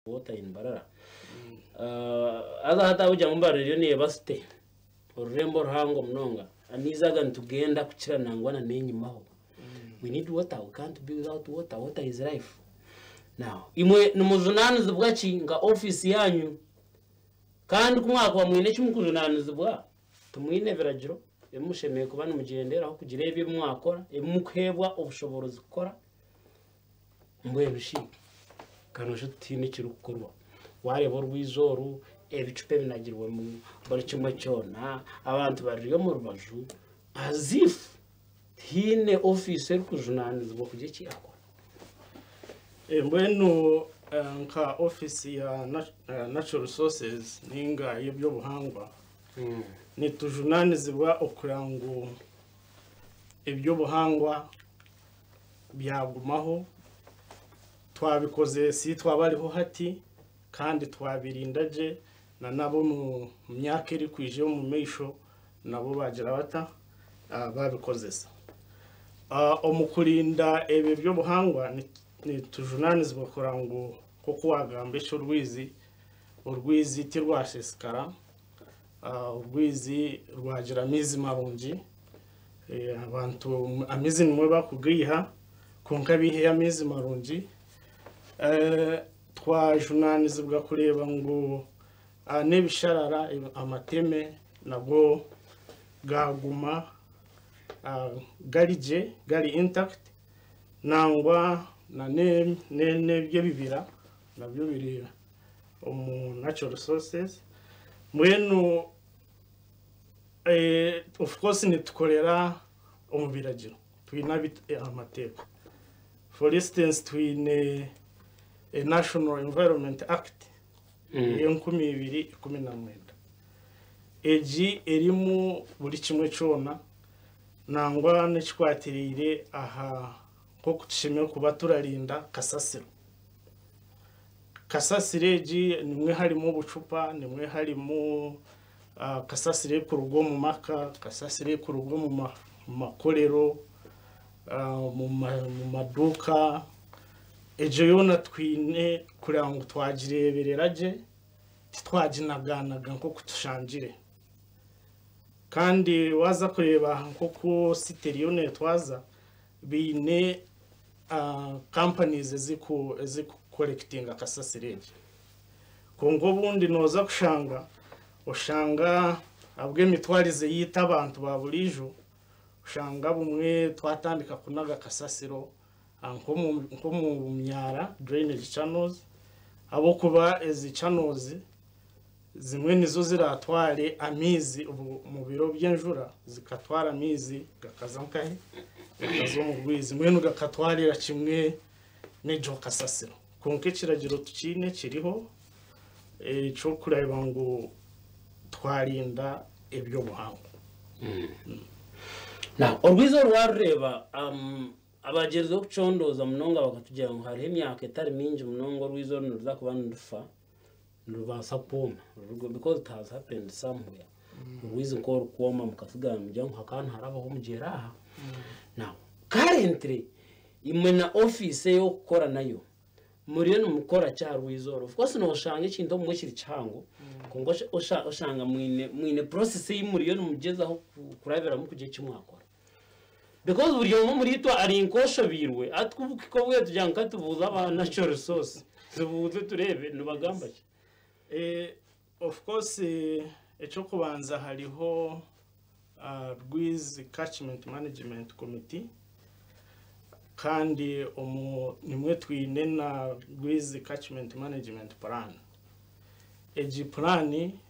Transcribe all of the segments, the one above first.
Water in Mbarara. Haza hati ahabw'okugira ngu Mbarara eriyo neeba city, orurembo oruhango munonga, amaizi aga nitugenda kukira nangwa na n'enyimaho. We need water, we can't be without water, water is life. Now, imwe nimujunaanizibwa ki nka ofiisi yaanyu? Kandi ku mwakuba mwine eki mukujunaanizibwa, timwine biragiro ebi mushemereire kuba nimugyenderaho kugira ebi ebi mwakora, ebi mukuheebwa obushoboorozi kukora? Mbwenu shi kanoosha tutiine ekirikukorwa? Waareeba orwizi oru, ebicupa ebinagirwemu, buri kimwe kyona, abantu bariri omu rubaju as if tihaine ofiisi erikujunaanizibwa kugira eki yaakora. Mbwenu nka ofiisi ya Natural Resources ninga ey'eby'obuhangwa, nitujunaanizibwa okureba ngu eby'obuhangwa byagumaho, twabikoze itwe abariho hati kandi twabirinda gye na n'ab'omu myaka erikwija ey'omu maisho nabo baagira bata baabikozesa. Omu kurinda ebyo by'obuhangwa nitujunaanizibwa kureba ngu nk'oku waagamba eky'orwizi, orwizi tirwasiisikara, orwizi rwagira amaizi marungi. Abantu amaizi nimwo barikugaiha kwonka baiheyo amaizi marungi. Twajunaanizibwa kureeba ngu n'ebisharara amateme nago gaaguma gari gye gari intact nangwa n'eby'ebibira nabyo biri omu natural resources. Mbwenu Of course nitukorera omu biragiro twine amateeka for instance twine National Environment Act ey'enkumi ibiri ikumi na mwenda egi erimu buri kimwe kyona nangwa n'ekikwatiriire aha nk'oku tushemereire kuba turarinda kasasiro. Kasasiro egi nimwe harimu obucupa, nimwe harimu kasasiro erikuruga omu maka, kasasiro erikuruga omu makorero, omu maduuka, egyo yoona twine kureba ngu twagireeberera gye titwaginaganaga nk'oku tushangire. Kandi waaza kureeba nk'oku city eriyo neetwaza, baine companies ezikukorekitinga kasasiro egi. Kwonka obundi nooza kushanga oshanga ahabw'emitwarize yaitu abantu ba buriijo, oshanga obumwe twatandika kunaga kasasiro nk'omu myara drainage channels ahabw'okuba ezi channels Zimwe nizo ziraatware amaizi omu biro by'enjura zikatwara amaizi gakaza nkahi? Gakaza omu rwizi mbwenu gakatwarira kimwe n'egyo kasasiro. Kwonka ekiragiro tukiine kiriho eky'okureeba ngu twarinda eby'obuhangwa. Now, orwizi oru warureeba abagyerizeho kucondooza munonga bakatugira ngu hariho emyaka etari mingi munonga orwizi oru niruza kuba nirufa. Nirubaasa kwoma because it has happened somewhere orwizi nk'orukwoma mukatsigara nimugira ngu hakaba niharabaho omugyera aha. Now currently imwe na ofiisi ei orikukora nayo muriyo nimukora ki aha rwizi oru? Of course nooshanga ekintu obumwe kiri kihango kwonka oshanga mwine mwine process ei muriyo nimugyezaho kurabiramu kugira eki mwakora. Because buri omwe omuri itwe ari nk'oshobeirwe hati ku bukuhika obwire tugira ngu katubuuze aba natural resource tubuuze tureebe nibagamba ki. Of course eky'okubanza hariho Rwizi Catchment Management Committee kandi omu nimwe twine na Rwizi Catchment Management Plan. Egi puraani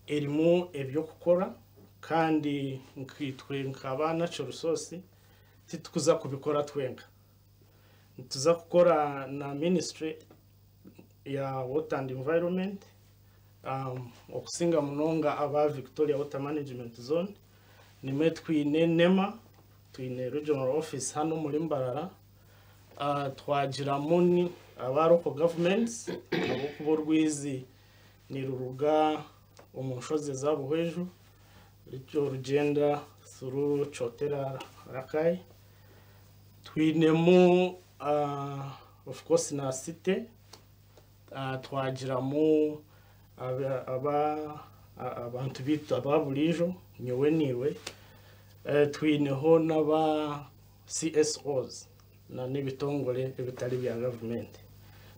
erimu eby'okukora kandi nkaitwe nkaba Natural Resource titukuza kubikora twenka. Nituza kukora na ministry ya Water and Environment okusinga munonga aba Victoria Water Management Zone. Nimwe twine NEMA, twine Regional Office hanu omuri Mbarara, twagiramu aba local governments ahabw'okuba orwizi Niruruga omu nshozi eza Buhweju, rutyo rugyenda through Kyotera Rakai. Twinemu of course na city. Twagiramu abantu baitu aba buriijo, nyowe naiwe, twineho n'aba CSOs n'ebitongore ebitari bya gavumenti.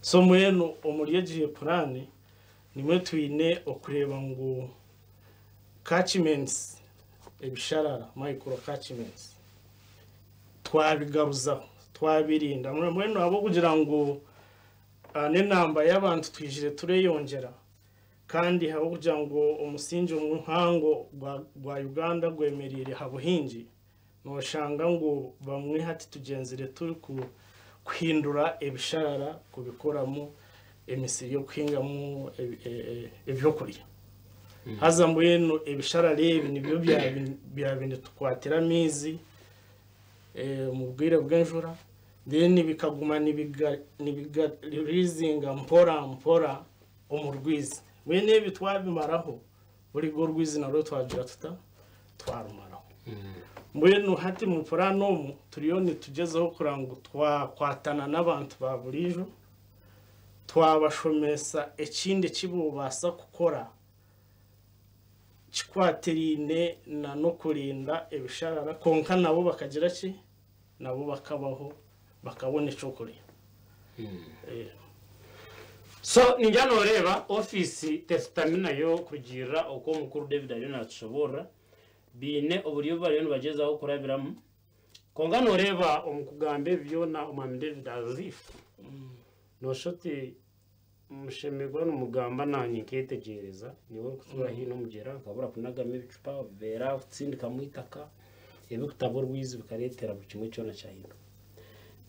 So mbwenu omuri egi puraani nimwo twine okureeba ngu catchments, ebisharara, micro catchments, twabigaruzaho, twabirinda. Mbwenu ahabw'okugira ngu n'enamba y'abantu twijire tureyongyera, kandi ahabw'okugira ngu omusingi omuhango gwa Uganda gwemereire aha buhingi, noshanga ngu bamwe hati tugyenzire turi kuhindura ebisharara kubikoramu emisiri y'okuhingamu ebyokurya. Haza mbwenu ebisharara ebi nibyo byaba nitukwatira amaizi omu bwire bw'enjura, then bikaguma nibigarizinga mpora mpora omu rwizi. Mbwenu ebi twabimaraho, buriga orwizi narwo twagira tuta twarumaraho. Mbwenu hati mu puraani omu turiyo nitugyezaho kureba ngu twakwatana n'abantu ba buriijo, twabashomesa ekindi eki bobaasa kukora kikwatiraine n'okurinda ebisharara, kwonka nabo bakagira ki? Nabo bakabaho, bakabona ekyokurya. So ningira nooreeba ofiisi teshutami nayo kurugiirira oku omukuru David ariyo naatushoboorora, baine oburyo obu bariyo nibagyezaho kurabiramu. Kwonka nooreeba omu kugamba ebi byona omwami David as if nooshusha oti mushemerwa nimugamba naanye nkeetegyereza, niiwe orikutuura haihi n'omugyera nkabura kunagamu ebicupa, obibeera kutsindikamu eitaka, ebirikutaba orwizi bikareetera buri kimwe kyona kyahinduka.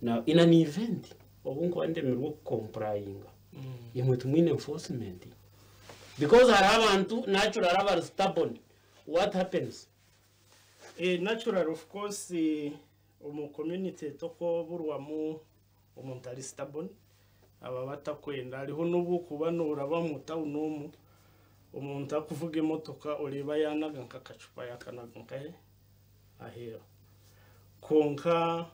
Now in an event obu nkuba ndemirwe kukompurayinga, imwe timwine enforcement because hariho abantu naturally abari stubborn, what happens? Natural of course omu community tokoburwamu omuntu ari stubborn, aba batakwenda. Hariho n'obu okuba nooraba omu town omu, omuntu akuvuga emotoka oreeba yanaga nk'akacupa yakanaga nkahe aheeru. Kwonka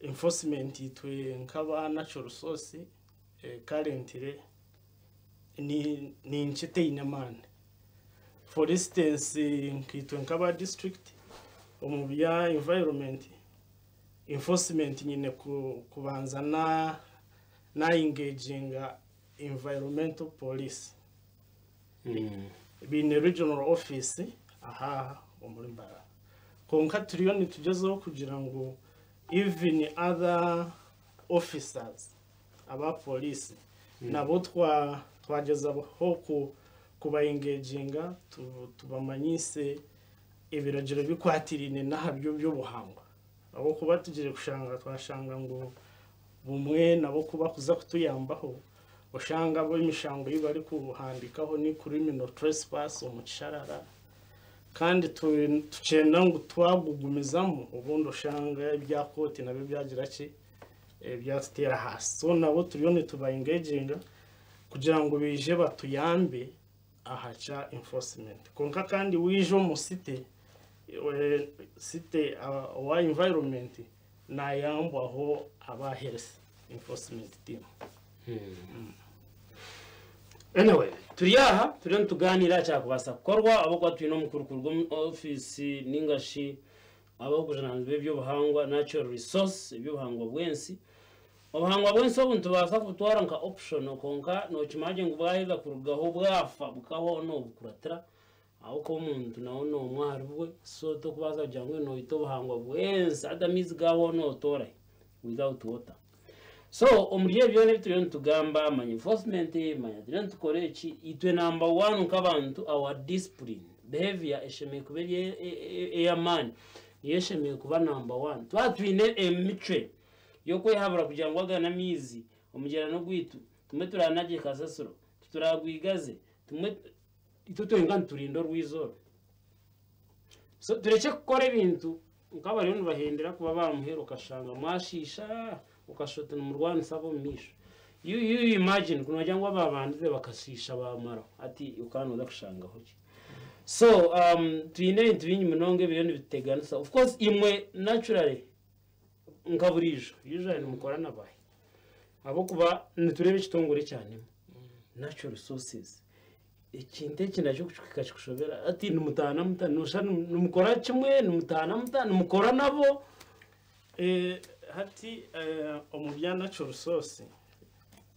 enforcement itwe nk'aba natural resource currently ni nkye, teine amaani. For instance, nkaitwe nk'aba district omu bya environment enforcement nyine kubanza na engaginga environmental police. Biine regional office aha omuri Mbarara. Kwonka turiyo nitugyezaho kugira ngu even other officers aba police nabo twagyezaho kuba engaginga, tubamanyise ebiragiro bikwatiraine n'aha byo by'obuhangwa. Ahabw'okuba tugire kushanga twashanga ngu bumwe nabo kuba kuza kutuyambaho, oshanga bo emishango ei barikuhandikaho ni criminal trespass omu kisharara, kandi tukyenda ngu twagugumizamu obundi oshanga ebya kooti nabyo byagira ki, byatuteera ahaasi. So nabo turiyo nituba engaginga kugira ngu baije batuyambe aha kya enforcement. Kwonka kandi waija omu city owa environment nayambwaho aba health enforcement team. Anyway, turi aha turiyo nitugaaniira kyakubaasa kukorwa ahabw'okuba twine omukuru kuruga omu ofiisi ningashi ab'obujunaanizibwa eby'obuhangwa, natural resource, eby'obuhangwa bw'ensi. Obuhangwa bw'ensi obu nitubaasa kubutwara nka option, kwonka nookimanya gye ngu bwaheza kurugaho bwafa bukabaho noobukuratira, ahabw'okuba omuntu nawe n'omwe ahari bwe, so tokubaasa kugira ngu noita obuhangwa bw'ensi hati amaizi gaabaho nootoorahi without water. So omuri ebyo byona ebi turiyo nitugamba, manya enforcement, manya turiyo nitukora eki, itwe number one nk'abantu our discipline, behavior eshemereire kuba eri ey'amaani, niyo eshemereire kuba number one. Twaba twine emicwe y'okwehabura kugira ngu aga n'amaizi, omugyera n'ogwaitu, tumwe turanagye kasasiro, tituragwigaze, tumwe itwe twenka niturinda orwizi oru. So turekye kukora ebintu nk'abariyo nibahendera kuba bamuheera okashanga mwashiisha, okashusha oti nimurwanisa ab'omu maisho. You imagine kunogira ngu ababandize bakashiisha bamaraho, hati okaba nooza kushangaho ki? So twine ebintu bingi munonga ebiriyo nibituteganisa. Of course imwe naturally nka buriijo, usually nimukora na bahi? Ahabw'okuba nitureeba ekitongore ekya NEMA, Natural Resources, ekintu eki nakyo kukihika kikushobera. Hati nimutaana muta? Nooshusha nimukora kimwe, nimutaana muta, nimukora nabo? Hati omu bya natural resource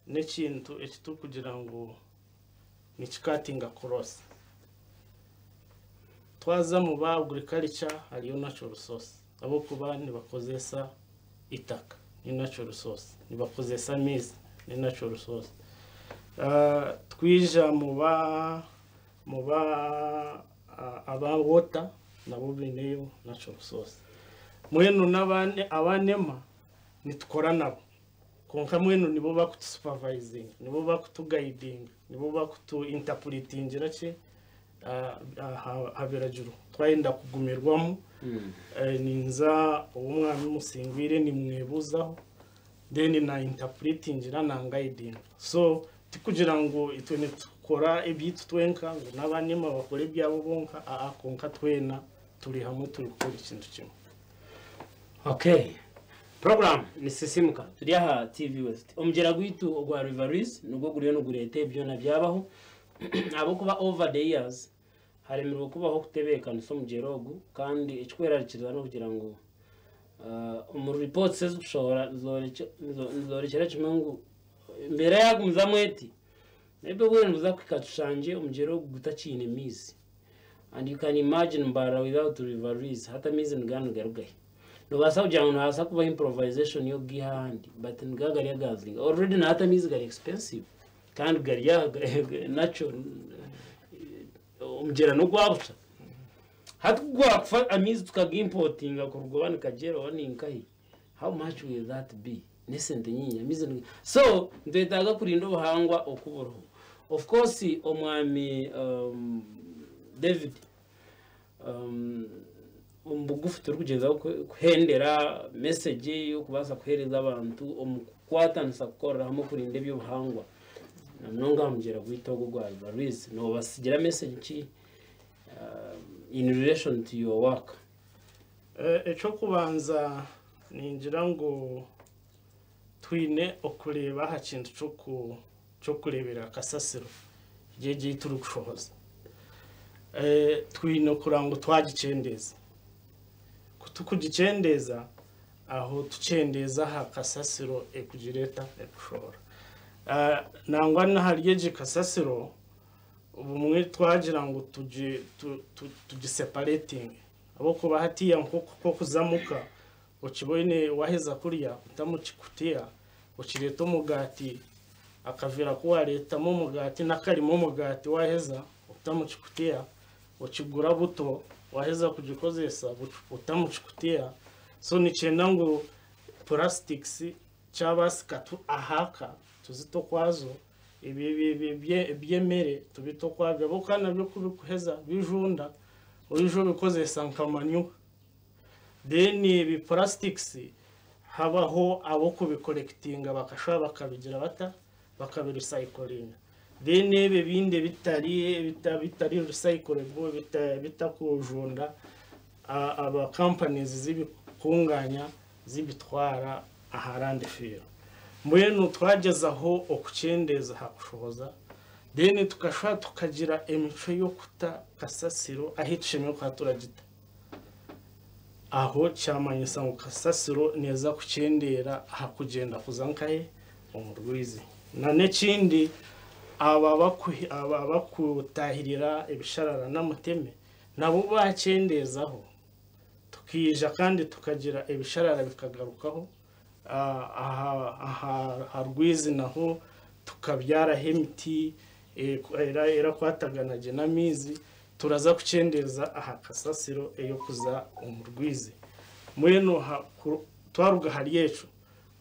n'ekintu eki turikugira ngu nikikatinga cross. Twaza omu ba agriculture hariyo natural resource ahabw'okuba nibakozesa itaka ni natural resource, nibakozesa amaizi ni natural resource. Twija muba muba aba water nabo baineyo natural resource. Mbwenu aba NEMA nitukora nabo kwonka mbwenu nibo bakutusupervisinga, nibo bakutuguidinga, nibo bakutu interpretingira kye aha biragiro. Twayenda kugumirwamu ninza ow'omwami Musingwire nimwebuuzaho then na interpretingira nanguidinga. So tikugira ngu itwe nitukora ebyaitu twenka ngu n'aba NEMA bakore ebyabo bonka, aa, kwonka twena turi hamwe turi kukora ekintu kimwe. Okay. Program ni Sisimuka. Turi aha TV West. Omugyera gwaitu ogwa River Rwizi nigwo guriyo nigureeta ebi byona byabaho. Ahabw'okuba over the years haremirwe kubaho okutebeekanisa omugyera ogu kandi ekikwerarikiriza n'okugira ngu omu reports ezikushohora nizoorekyera kimwe ngu embeera yagumizamu eti maybe obwire nibuza kuhika tushangye omugyera ogu gutakiine maizi. And you can imagine Mbarara without River Rwizi, hati amaizi nigaba nigarugahi? Nobaasa kugira ngu nihabaasa kubaho improvisation y'okugiiha ahandi but nigaba gari agazinga. Already na hati amaizi gari expensive kandi gari aha natural omugyera n'ogwa busha. Hati ku gwakufa amaizi tukaga-importinga kuruga oba ni Kagyera oba ni nkahi, how much will that be? N'esente nyingi amaizi. So nitwetaaga kurinda obuhangwa oku buriho. Of course omwami David, omu bugufu turikugyezaho kuhendera message y'okubaasa kuheereza abantu omu kukwatanisa kukorera hamwe kurinda ebyobuhangwa na munonga aha mugyera gwaitu ogu ogwa River Rwizi. Noobasigira message ki in relation to your work? Ekyokubanza ningira ngu twine okureeba aha kintu ky'okureebera kasasiro egi ei turikushohoza. Twine kureba ngu twagikyendeeza. Ku turikugikyendeeza aho tukyendeeza aha kasasiro ekugireeta ekushohora. Nangwa n'ahari egi kasasiro obumwe twagira ngu tugiseparatinge ahabw'okuba hatiiya nk'okuza muka okiboine waheza kurya ota omu kikutiya okireeta omugaati, akaveera ku wareetamu omugaati n'akarimu omugaati waheza ota omu kikutiya, okigura buto waheza kugikozesa ota omu kikutiya. So nikyenda ngu plastics kyabaasika ahaka tuzite okwazo, eby'emere tubite okwabyo ahabw'okuba nabyo kubikuheza bijunda oija obikozesa nka manure. Then ebi plastics habaho ab'okubicollectinga bakashuba bakabigira bata, bakabirecyclinga. Then ebi ebindi bitari recyclable, bitakujunda, aba companies zibikunganya zibitwara aha landfill. Mbwenu twagyezaho okukyendeeza aha kushohoza, then tukashuba tukagira emicwe y'okuta kasasiro ahu tushemereire kuba turagita. Aho kyamanyisa ngu kasasiro neeza kukyendeera aha kugyenda kuza nkahe omu rwizi. Na n'ekindi aba bakutahirira ebisharara n'amateme nabo bakyendeezaho tukiija kandi tukagira ebisharara bikagarukaho aha rwizi, naho tukabyaraho emiti erakwatagana gye n'amaizi, turaza kukyendeeza aha kasasiro ey'okuza omu rwizi. Mbwenu twaruga ahari ekyo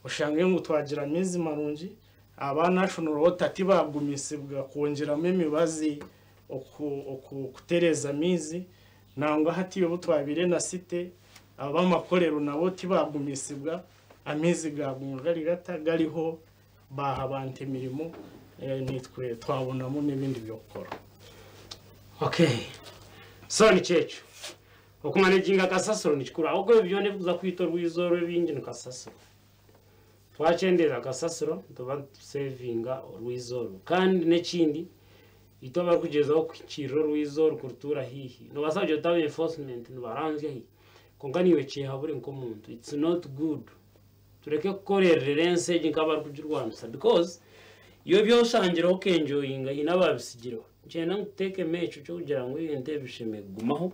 oshange ngu twagira amaizi marungi, aba National Water tibagumisibwa kwongyeramu emibazi okutereeza amaizi. Nangwa hati obu twabiire na site ab'amakorero nabo tibagumisibwa, amaizi gaguma gari gata gariho, baha abantu emirimo, nitwe twabonamu n'ebindi by'okukora. Okay, so nikyekyo, okumanaginga kasasiro nikikuru ahabw'okuba ebi byona ebikuza kwita orwizi orwo ebingi ni kasasiro. Twakyendeeza kasasiro nituba nitusevinga orwizi oru. Kandi n'ekindi, itwe abarikugyezaho kuhikiirira orwizi oru kurutuura haihi, noobaasa kugira oti aba enforcement nibaranzya haihi, kwonka naiwe kyehabure nk'omuntu. It's not good. Tureke kukorerera ensi egi nk'abarikugirwanisa because iwe ebi oshangireho okenjoyinga haine ababisigireho. Nikyenda ngu tuteekemu ekyo ky'okugira ngu ebintu ebi bishemereire kugumaho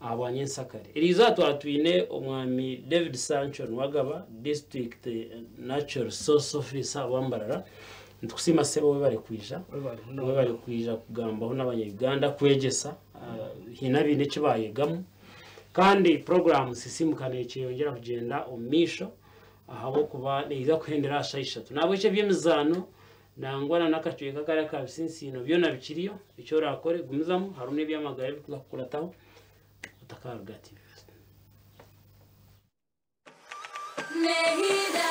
ahabwa nyensakare. Eriizooba twaba twine Omwami David Sancho Nuwagaba, District Natural Resource Officer wa Mbarara. Nitukusiima sebo webare kwija. Webare munonga. Webare kwija kugambaho n'abanya-Uganda kwegyesa. Haine abaine eki baayegamu. Kandi puroguraamu Sisiimuka neekyeyongyera kugyenda omu maisho ahabw'okuba neija kuhendera aha shaaha ishatu. Nahabwekyo eby'emizaano nangwa na n'akacweka kariya ka bisinsiino byona bikiriyo, eki oraakore gumizamu hariho n'eby'amagara ebirikuza kukurataho otakaruga aha TV. Nehida.